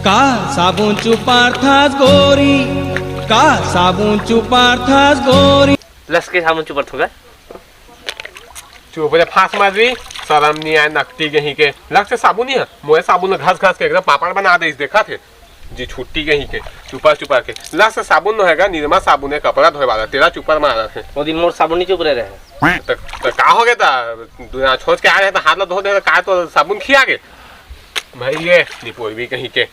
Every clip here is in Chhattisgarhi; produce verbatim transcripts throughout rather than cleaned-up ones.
का साबुन चुपारथस गोरी, का साबुन चुपारथस गोरी। लस के साबुन चुपारथों का? चुप रे, फांस मारवी, शरम नहीं आय, नकटी कहीं के। लस के साबुन ही है, मोए साबुन घस घस के एकदम पापड़ बना दे, देखा थे जी, छुट्टी कहीं के, चुपा चुपा के। लस के साबुन नो हेगा, निरमा साबुन है, कपड़ा धोए वाला, तेरा चुपर मारा थे। वो दिन मोर साबुन नहीं चुप रहे रहे। त, त का हो गया था? दुनिया छोड़ के आ रहे तो हाथ ला धो दे, का तो साबुन खिया के? भाई ये निपोरवी कहीं के,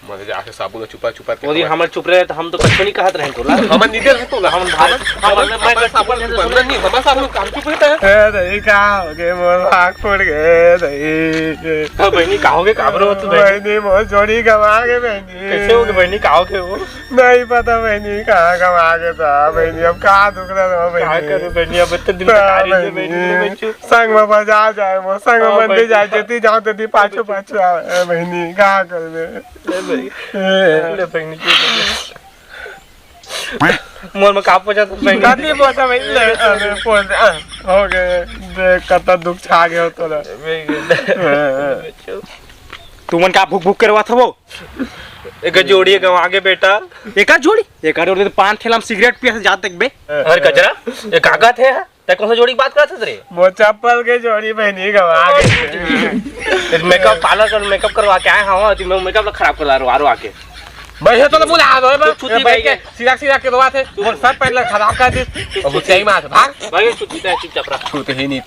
मरे जाके साबुन चुपा चुपा के वो दिन हमारे हमर चुप रहे तो हम तो कुछ नहीं कहत रहे तोला। हमर निदे रहे तोला। हम भाई, हमर, हमर, हमर साबुन चुपा नहीं, हमर साबुन काम चुप रहता है। ए, नहीं, का हो गए, मोर भाग फूट गए, नहीं। हाँ, बहनी, का हो गए, काबर हो तू, बहनी? बहनी, मोर जोड़ी गवा गए, बहनी। कैसे हो गए, बहनी, का हो गए वो? नहीं पता, बहनी, कहाँ गवा गए था, बहनी, अब का दुख रहा, बहनी। का करूँ, बहनी, अब इतने दिन तक आ रही है, बहनी, बहनी। संग में बाजार जाए, वो संग में हाँ, मंदिर बहनी। जाए, जती जाओ, तती पाछू, पाछू आवे, बहनी, का करबे? ले भाई। ए। ले भाई, नीचे ले। मोर में का पोछा था भाई? गांधी पोछा भाई, ले, अरे, पोछ, आ, हो गए। देख, कतना दुख छा गए हो तोरा। भाई, तुमन का भुक भुक करवा था वो? एक जोड़ी गवा के बेटा। एकर जोड़ी? एकर जोड़ी तो पान ठेला में सिगरेट पिया से जात देखबे। अरे कचरा, ये काका थे? तै कौन सा जोड़ी की बात करत हस रे? मोर चप्पल के जोड़ी बहनी गवा गे। मेकअप पार्लर कर, मेकअप करवा के आए हवं, तैं मेकअप ला खराब कर ला, आरो आके। मैं हे तो बोला, आ दो, तू छुट्टी भाई के। सिरा सिरा के रोवा थे, मोर शर्ट पैंट ला खराब कर दिस। अब सही मार, भाग। भाई, छुट्टी दे, चुपचाप रह। छूत ही नहीं।